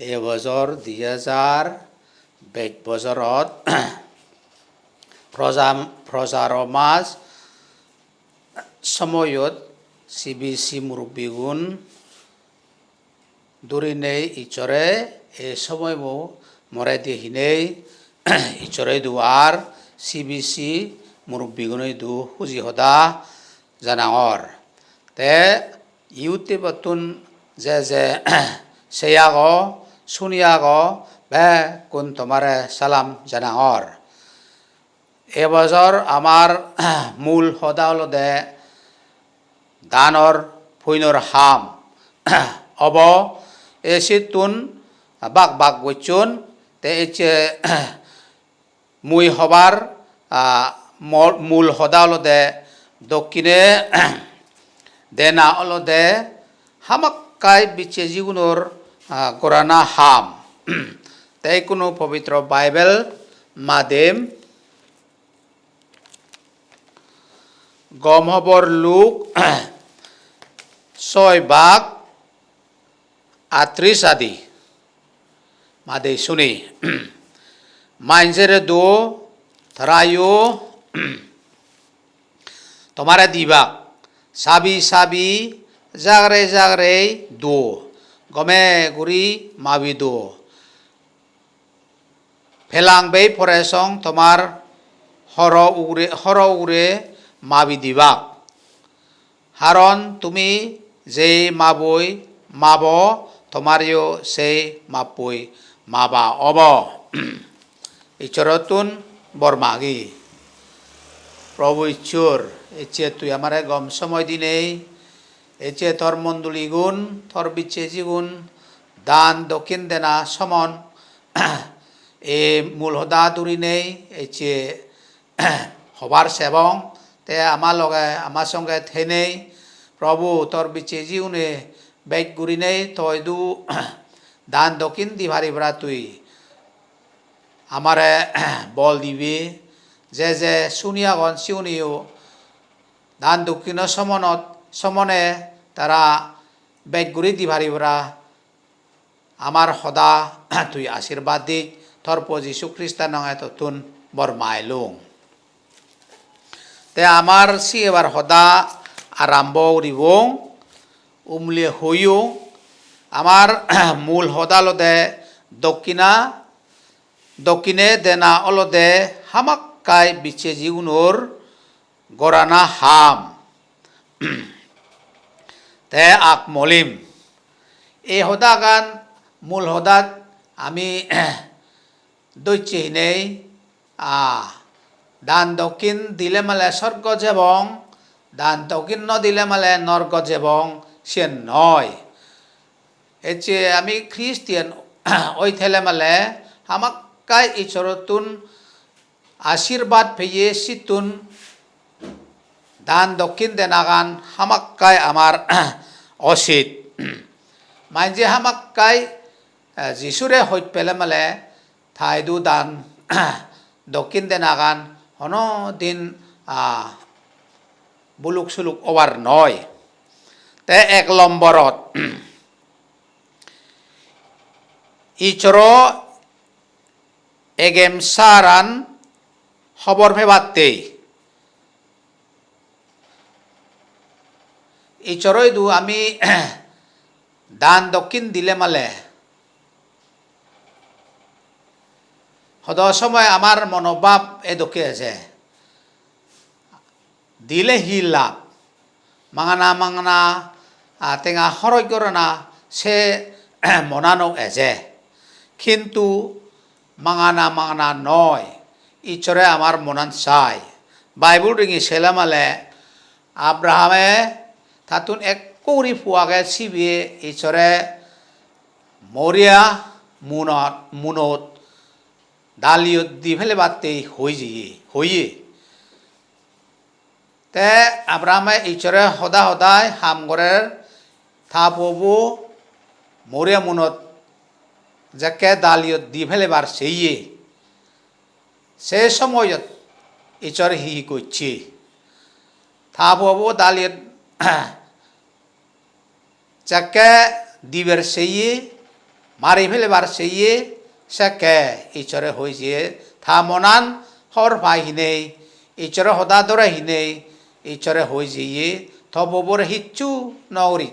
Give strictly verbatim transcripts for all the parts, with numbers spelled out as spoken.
Ei bojor di hajar bej bojorot proja-, projaro mas somoyot C B C murubbigun durinei Issore ei somoibo more diye hinei Issore idu ar C B C murubbiguno idu huji hoda janangor. Te YouTube-ottun je je sei ago, suni ago, bekkun tomare salam janangor. Ei bojor amar mul hoda olode danor puinor ham obo. Ei sittun bak bak gocchon, te ecche mui hobar, ah, mol-, mul hoda olode dokkine dena olode hamakkai bicche jigunor, ah, gorana ham. Te ikkunu pobitro Bible madem Gom Hobor Luk soi bak atris adi. Madi suni. Manjere do, tarayo tomare dibak. Sabi sabi, jagre jagre do. Gome guri mabi do. Pelang bei pore song tomar horo ugure, horo ugure mabi dibak. Haron tumi jei maboi mabo, tomareyo sei mappoi maba obo. Issorottun bor magi. Probu Issor, ecche tui amare gom somoi dinei, ecche tor monduligun, tor bicche jigun, dan dokkin dena somon, e mul hoda durinei, ecche hobar sebong, te ama loge, ama songe thenei, Probu, tor bicche jigune bej gurinei toi du dan dokkin di pari para tui amare bol dibe, je je suni agon siguniyo dan dokkino somonot, somone tara bej guri di pari para amar hoda tui ashirbad di, tor po Jisu Krista nonge tottun bor mailung. Te amar sigebar hoda arambo guribong, umle hoyong, amar mul hoda olode dokkina, dokkine dena olode hamakkai bicche jigunor gorana ham. Te ak molim. Ei hodagan mul hodat ami docche hinei, a, dan dokkin dile male sorgo jebong, dan dokkin no dile male norgo jebong, siyen noi. Ecche ami Christian oi thele male hamakkai Issorottun ashirbad peye sittun dan dokkin denagan hamakkai amar osit. Manje hamakkai, eh, Jisure hoj pele male taidu dan dokkin denagan hono din, ah, buluk suluk obar noi. Te ek lomborot, Issoro egem saran hobor pebatte. Issoro idu ami dan dokkin dile male hodo somoy amar monobhab edokke eje. Dile hi lab? Mangana mangana, ah, tenga horoj gorana se monano eje. Kintu mangana mangana noi, Issore amar monan sai. Bible ringi sele male Abrahame tattun ekko guri puo age sibe Issore Moria munot, munot daliyot di pelebatte hoi jeye, hoye. Te Abrahame Issore hoda hodai ham gorer, ta puobo Moria munot jekke daliyot di pelebar seye. Se somoyot Issore hi hi gocche? Ta puobo daliyot jekke diber seye, mari felebar seye sekke Issore hoi jeye, ta monan hobor pai hinei, Issore hoda dore hinei, Issore hoi jeye, to bobore hissu no guri.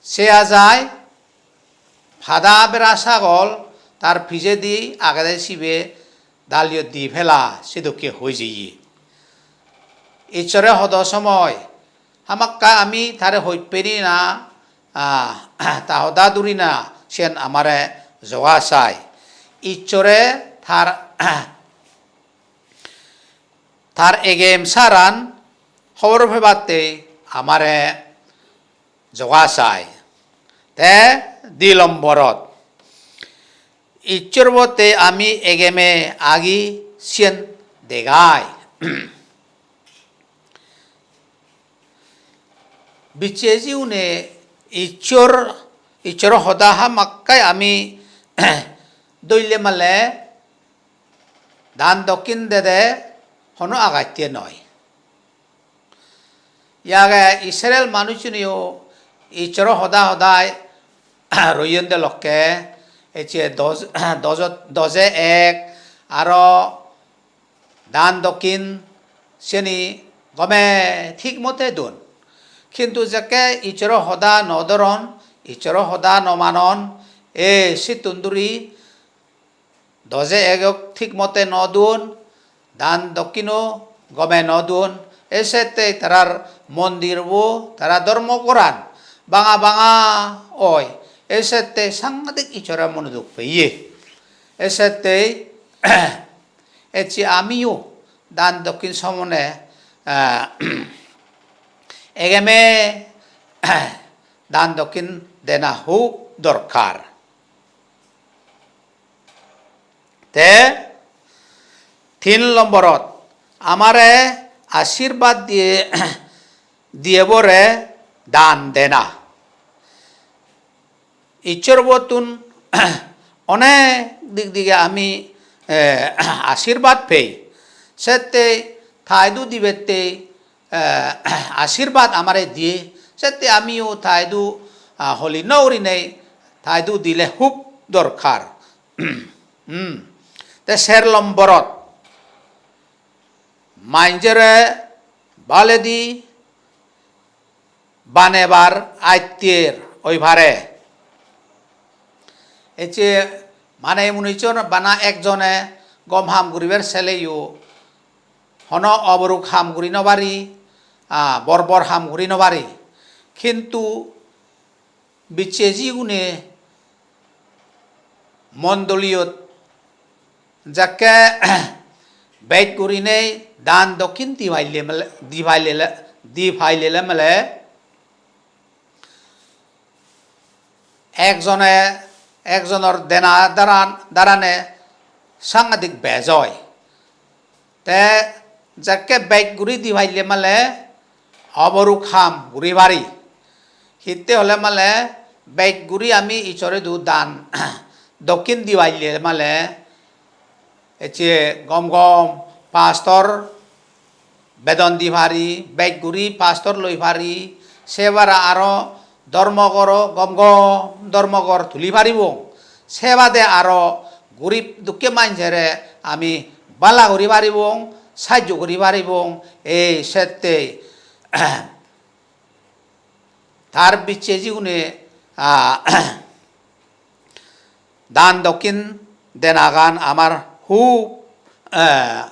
Seya jai, pada bera sagol tar pijedi agede sibe daliyot di pela, sedokke hoi jeye. Issore hodo somoy hamakkai ami tare hoi peri na, ah, ta hoda duri na, siyen amare joga sai. Issore tar, tar egem saran hobor pebatte amare joga sai. Te di lomborot, Issor botte ami egeme agi siyen degai. Bicche jigune Issor, Issoro hoda hamakkai ami doille male dan dokkin dede hono agatte noi. Yage Israel manuchuniyo Issoro hoda hodai royon de lokke, ecche doj-, dojot-, doje ek, aro dan dokkin seni gome thik mote don. Kintu jekke Issoro hoda no doron, Issoro hoda no manon, e sittun duri doje egok thik mote no don, dan dokkino gome no don, e sette tarar mondirbo, tara dhormo goran banga banga oi, e sette sangadik Issore mone duk peye. E sette ecche amiyo dan dokkin somone, eh, egeme dan dokkin dena hub dorkar. Te tin lomborot, amare ashirbad diye, diyebore dan dena. Issor bottun onek dik dige ami, eh, ashirbad pei. Sette taidu dibette, eh, ashirbad amare diye, sette amiyo taidu, ah, holi no gurinei taidu dile hub dorkar. Hmm. Te ser lomborot, manjore baledi banebar aittier oi pare. Ecche mane munichon bana ekjone gom ham guribar seleyo hono oboruk ham guri no pari, ah, bor bor ham guri no pari. Kintu bicche jigune mondoliyot jekke bej gurinei dan dokkin di paile male, di paile, di paile male, ekjone ekjonor dena daran, darane sangadik bej oi. Te jekke bej guri di paile male oboruk ham guri pari. Hitte hole male bej guri ami Issore du dan dokkin di paile male ecche gom gom pastor bedon di pari, bej guri pastor loi pari, se bara aro dhormogoro gom gom dhormogor tuli paribong. Se bade aro gurib dukke manjere ami bala guri paribong, sajjo guri paribong. Ei sette tar bicche jigune, ah, dan dokkin denagan amar hub, eh,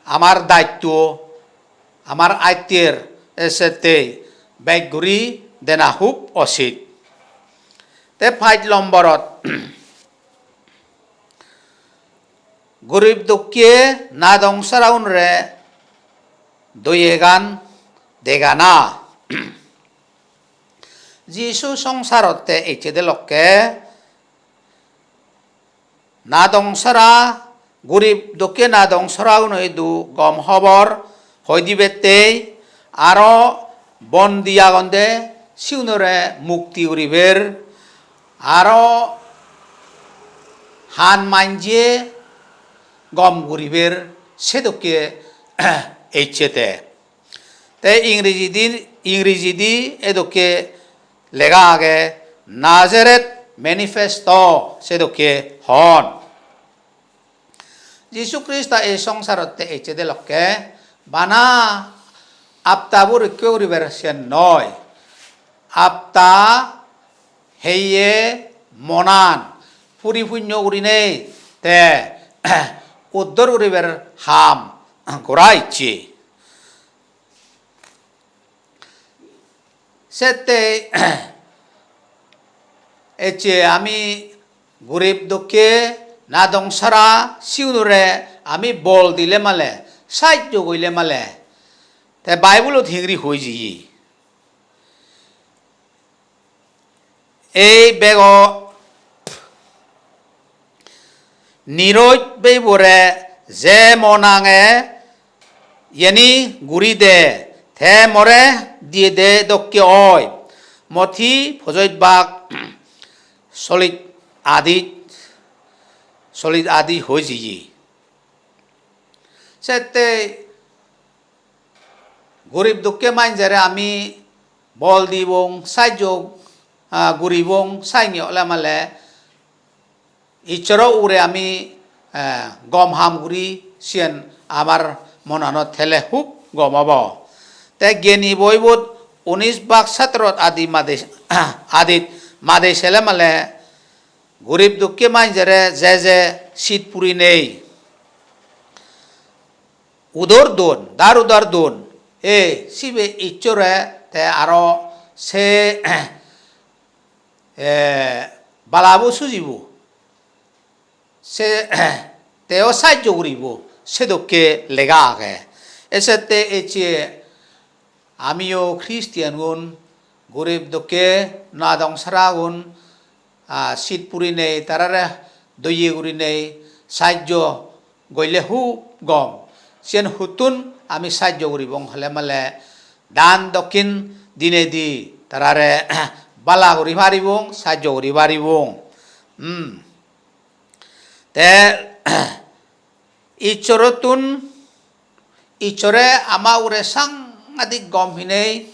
amar daitto, amar aittier, e sette bej guri dena hub osit. Te pach lomborot, gurib dukke nadong saraunore doyegan degana. Jisu songsarot te ecche de lokke nadong sara, gurib dukke nadong saraunore du gom hobor hoi dibatte, aro bondi agonde siunore mukti guribar, aro han manje gom guribar, sedokke ecche te. Te Ingrejidi, Ingrejidi edokke lega age, Nazareth Manifesto sedokke hon. Jisu Krista ei songsarotte ecche de lokke bana apta bur ikke guribar siyen noi. Apta heye monan puri punyo gurinei te uddor guribar ham gora icche. Sette ecche ami gurib dukke nadong sara sigunore ami bol dile male, sajjo goile male, te Bible-ot hingiri hoi jiye. Ei bego niroj bebore je mo nange yeni guri de, te more diye de dokke oi. Mot hi pojoj bak solit adit, solit adit hoi jiye. Sette gurib dukke manjere ami bol dibong, sajjo, ah, guribong, sainge ole male Issoro ugure ami, eh, gom ham guri siyen amar monanot thele hub gom obo. Te geni boibot unis bak satrot adi made, adit made sele male gurib dukke manjere je je sit puri nei. Udor don, dar udar don. E sibe Issore te aro se, eh, balabo sujibo. Se teo sajjo guribo, sedokke lega age. Esette ecche amiyo Christian gun, gurib dukke nadong sara gun, ah, sit puri nei, tarare doye guri nei, sajjo goille hub gom. Siyen huttun ami sajjo guribong hole male dan dokkin dinedi tarare bala guri paribong, sajjo guri paribong. Hmm. Te Issorottun, Issore ama ugure sangadik gom hinei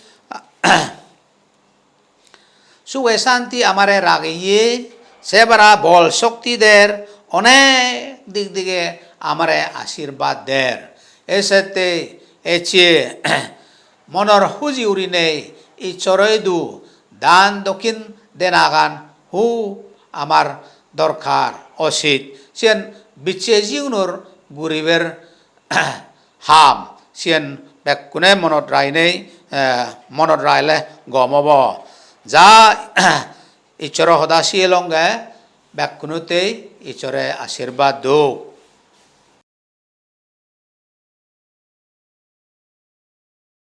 suge santi amare rageye, se bara bol shokti der, onek dik dige amare ashirbad der. Esette ecche monor huji gurinei Issoro idu dan dokkin denagan hub amar dorkar, osit. Siyen bicche jigunor guribar ham, siyen bekkune monot rainei, eh, monot raile gom obo. Ja Issoro hoda siyelonge bekkunottei Issore ashirbad dok.